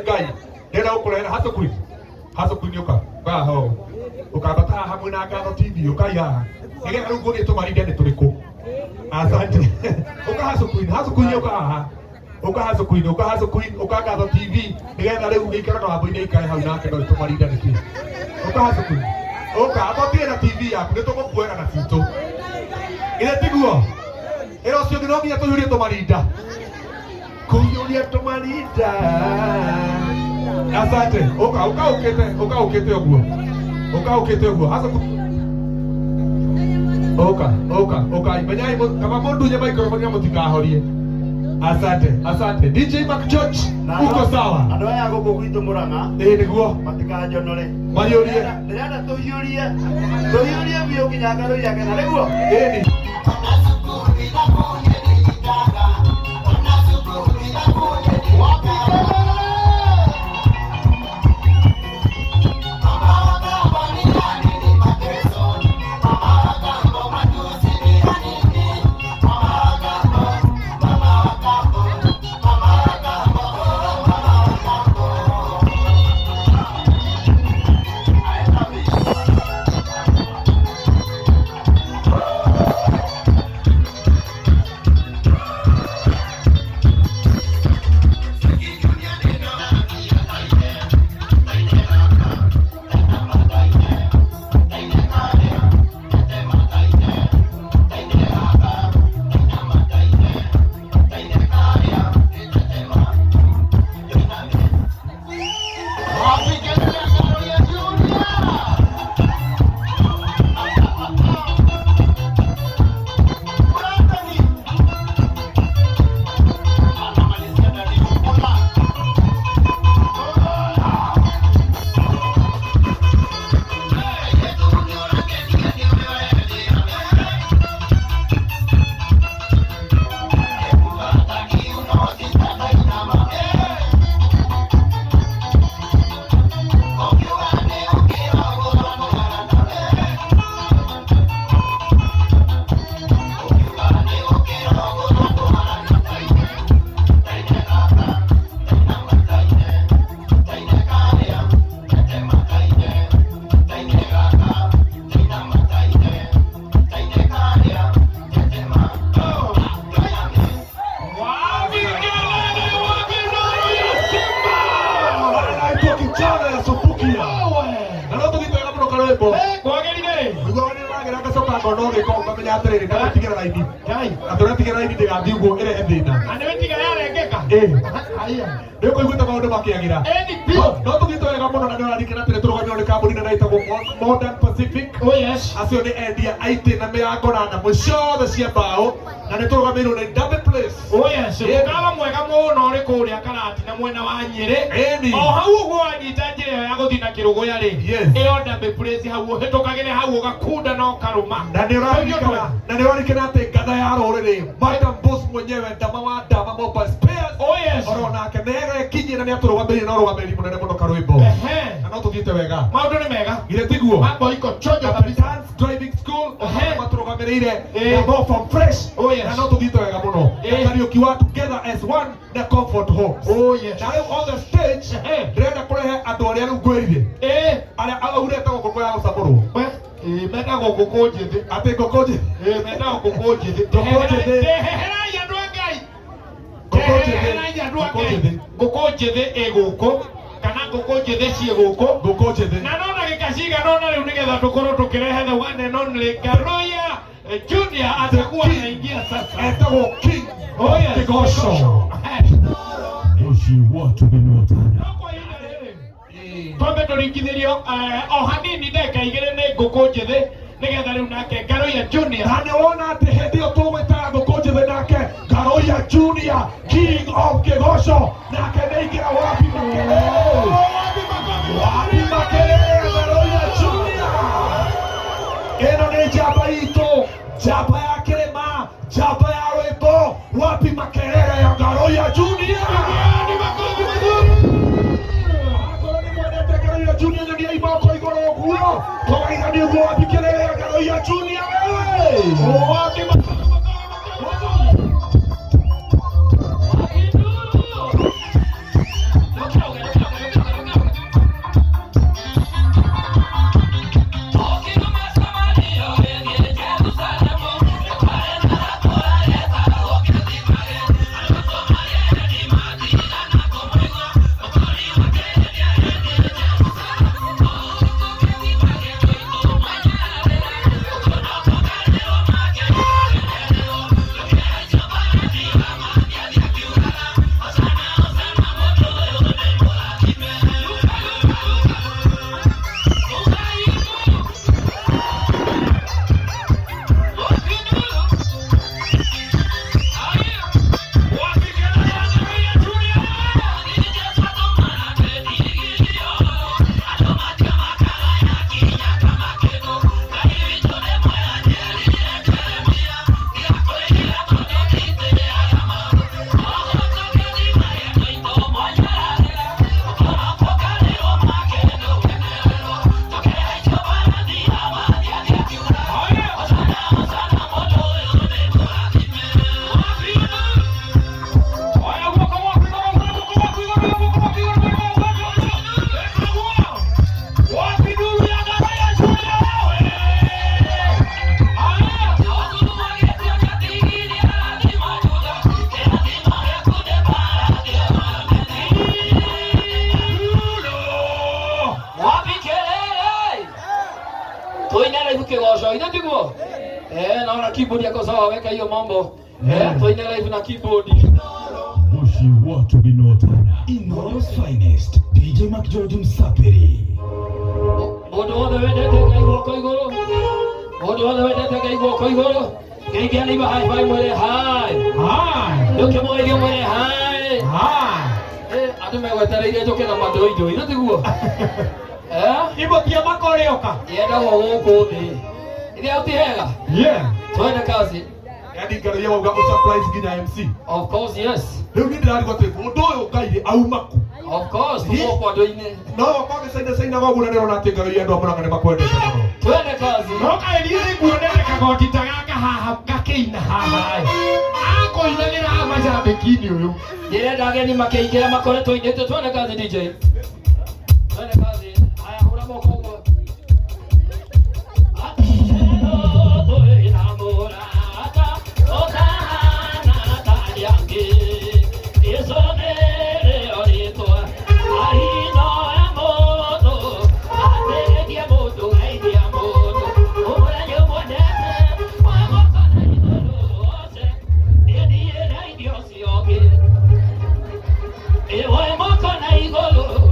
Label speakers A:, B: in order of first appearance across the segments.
A: Ngai ndĩrenda gũkũrehera Hustle Queen. Hustle Queen ũka ũka ho ũkambata haha hamwe na Ngatho TV ũkai haha nĩgetha rĩu nguonie tũmarinda nĩ tũrĩkũ. Asante. Ũka Hustle Queen, Hustle Queen ũka haha. Ũka Hustle Queen, ũka Hustle Queen, ũka Ngatho TV nĩgetha rĩu gĩikaro na Wambũi nĩ hau nake no tũmarinda nĩkĩ. Ũka Hustle Queen. Ũka amba ũtige na TV yaku nĩ tũgũkuoera na citũ. Githĩ tiguo? Ĩra ũcio ũngĩ no nginya tũiyũrie tũmarinda. Kũiyũria tũmarinda. Asante. Ũka ũka ũkĩte, ũka ũkĩte ũguo. Ũka ũkĩte ũguo. Hustle Queen. Ũka, ũka, ũka. Menyai kaba mũndunye microphone na mũtikahorie. Asante, asante. DJ Mark George, uko sawa?
B: Andũ aya gũkũ gwitũ Mũrang'a
A: Ĩĩ nĩguo.
B: matikanjonore.
A: Maiyũrie.
B: Ndĩrenda tũiyũrie tũiyũrie biũ nginya Ngarũiya kena nĩguo.
A: Ĩni. Anaitwa kijana ya Subukia. Na no tũthiĩ wega mũno karwĩmbo.
C: Kwagĩrire.
A: Nĩguo nĩ ũragera ngacoka ngona ũgĩka ũkamenya atĩrĩrĩ ndagũtigĩra raini.
C: Ngai.
A: Na tũratigĩra raini ndĩgathiĩ ũguo ĩrehe thĩna.
C: Na nĩ wĩtiga yarengeka.
A: Ĩĩ.
C: Aya.
A: Nĩ ũkũiguĩte maũndũ makĩagĩra.
C: Ĩni biũ.
A: No tũthiĩte wega mũno na nĩ ũrarikana atĩrĩ tũrũgamĩrĩirwo nĩ kambuni nene ĩtagwo Modern Pacific.
C: Oh yes.
A: Acio nĩ endia a itĩ na mĩrango na nyamũ ciothe cia mbaũ na nĩ tũrũgamĩrĩirwo nĩ Derby Place.
C: Oh yes.
A: Ĩni.
C: Mũkawa mwega mũno ũrĩ kũrĩa Karatina mwena wa Nyĩrĩ.
A: Ĩni.
C: O hau ũguo wanyita njĩra ĩyo ya gũthiĩ na Kĩrũgũya rĩ.
A: Yes.
C: Ĩyo Derby Place hau ũhĩtũkagĩre hau ũgakunda na ũkarũma.
A: Na nĩ ũrarikana na nĩ ũrarikana atĩ ngatha ya rũrĩrĩ Madam Boss mwenyewe Ndama wa Ndama Mobile Spares
C: Oh yes.
A: oro nake nĩ arekinyia na nĩ atũrũgamĩrĩire na ũrũgamĩrĩri mũnene mũno karwĩmbo.
C: Ehe.
A: Na no tũthiĩte wega.
C: Maũndũ nĩ mega.
A: Githĩ tiguo?
C: Mambo iko chonjo kabisa.
A: Dance Driving School
C: Ehe.
A: matũrũgamĩrĩire
C: Ĩĩ.
A: na More from Fresh
C: Oh, yes.
A: na no tũthiĩte wega mũno.
C: Ĩĩ.
A: Na Kariũki wa Together as One na Comfort Homes.
C: Oh yes.
A: Na rĩu on the stage
C: Ehe.
A: ndĩrenda kũrehe andũ arĩa rĩu ngwĩrire
C: Ĩĩ.
A: arĩa aurĩte ngũkũ ya gũcamũrwo
C: We. Ĩĩ metagwo ngũkũ njĩthĩ.
A: atĩ ngũkũ njĩ
C: Ĩĩ metagwo ngũkũ njĩthĩ.
A: Ngũkũ njĩthĩ.
C: Ndeherai andũ a Ngai.
A: Ngũkũ njĩthĩ.
C: Ndeherai andũ a
A: Ngũkũ
C: Ngai.
A: njĩthĩ.
C: Ngũkũ njĩthĩ ĩ gũkũ kana ngũkũ njĩthĩ ciĩ gũkũ.
A: Ngũkũ njĩthĩ.
C: Na no ndagĩka cigana ũna rĩu nĩgetha tũkorwo tũkĩrehe the one and only Ngaruiya Junior atakuwa
A: King.
C: anaingia sasa.
A: Etagwo King
C: Oh yes.
A: Kĩgoco.
D: Ici watu ni watana.
C: No kwa ihinda rĩrĩ twambe tũringithĩrio o hanini ndagĩka igĩrĩ nĩ ngũkũ njĩthĩ nĩgetha rĩu nake Ngaruiya Junior
A: Na nĩ wona atĩ hĩndĩ ĩyo tũgwĩtaga ngũkũ njĩthĩ nake Ngaruiya Junior King of Kĩgoco nake nĩ aingĩra wapi makelele wapi makelele Ngaruiya Junior ĩno nĩ njamba itũ njamba ya kĩrĩma njamba ya rwĩmbo wapi makelele ya Ngaruiya Junior akorwo nĩ mwendete Ngaruiya Junior nyoniai moko igũrũ ũguo tũgaithanie ũguo wapi kelele ya Ngaruiya Junior wewe
C: Wapi makofi mazuri.
E: sawa. Ithe tiguo? Eh, naona keyboard yako sawa, weka hiyo mambo. Eh, tuine live na keyboard.
D: Moshi watu binotana.
F: Inoro's finest, DJ McGeorge Msapiri.
E: Mũndũ wothe wendete Ngai guoko igũrũ. Mũndũ wothe wendete Ngai guoko igũrũ. Geithia neighbor high five mwĩre hi.
C: Hi.
E: Ndũkĩmũgeithie mwĩre hi.
C: Hi.
E: Eh, andũ megwetereire njũke na mandũindũ, ithe tiguo? Eh?
C: Ibotia makorioka.
E: Yendagwo gũkũ thĩ. Ithe uti hega?
A: Yeah.
E: Twende kazi.
A: Yani ngaroia wauga å surprise nginya MC.
E: Of course, yes.
A: Rĩu niĩ ndĩrarigwo atĩ mũndũ ũyũ Ngai rĩ auma kũ?
E: Of course, tuko kwa andũ-inĩ.
A: No wakwagĩcaina caina waguo na ndĩrona atĩ ngaroia andũ a Murang'a nĩ makwendete mũno.
E: Twende kazi.
C: No kaĩ niĩ nĩnguonete kagoti ta gaka haha gakĩina haha ĩ. Akũinagĩra haha macambĩki-inĩ ũyũ.
E: Ndĩrenda ageni makĩingĩra makore tũinĩte. Twende kazi DJ. Twende kazi. Haya, hũra moko ũguo. Ewe moko na igolo.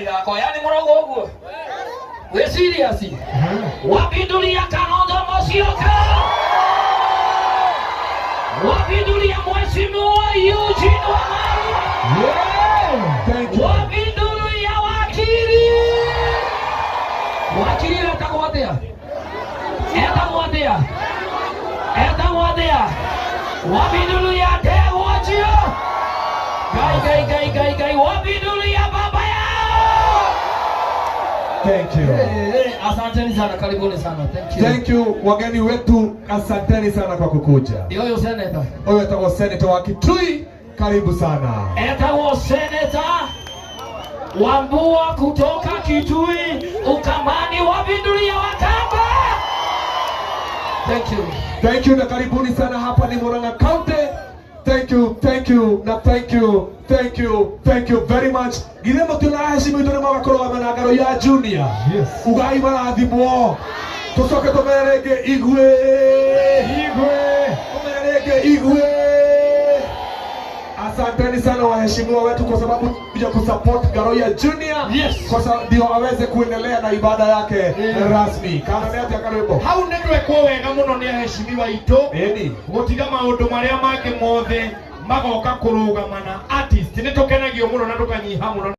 E: ithako yani mũrauga ũguo wĩ serious wapindulia Kalonzo Musyoka wapindulia Mheshimiwa Eugene Wamalwa
A: Thank you.
E: wapindulia wakili wakili etagwo atia etagwo atia etagwo atia wapindulia Ndegwa Njio Ngai Ngai Ngai Ngai Ngai wapindulia baba yao.
A: Thank you.
E: Asanteni sana, karibuni sana. Thank you.
A: Thank you wageni wetu, asanteni sana kwa kukuja.
E: Ndio huyo senator.
A: Huyo etagwo senator wa Kitui, karibu sana.
E: Etagwo senator Wambua kutoka Kitui, Ukambani, wapindulia Wakamba. Thank you.
A: Thank you na karibuni sana hapa ni Murang'a County. Thank you, thank you na thank you, thank you, thank you very much. Githĩ mũtiona heshima itũ nĩ magakorwo na ngaro ya junior.
C: Yes.
A: Ugai marathimwo. Tũcoke tũmere rĩngĩ igwe.
C: Igwe.
A: Tũmere rĩngĩ igwe. Asanteni sana waheshimiwa wetu kwa sababu kuja kusupport Ngaroia Junior.
C: Yes.
A: Kwa sababu ndio aweze kuendelea na ibada yake rasmi. Kana nĩ atĩa karwĩmbo?
C: Hau nĩ twekwo wega mũno nĩ aheshimiwa aitũ
A: Ĩni.
C: gũtiga maũndũ marĩa mangĩ mothe magoka kũrũgama na artist nĩ tũkenagio mũno na tũkanyiha mũno.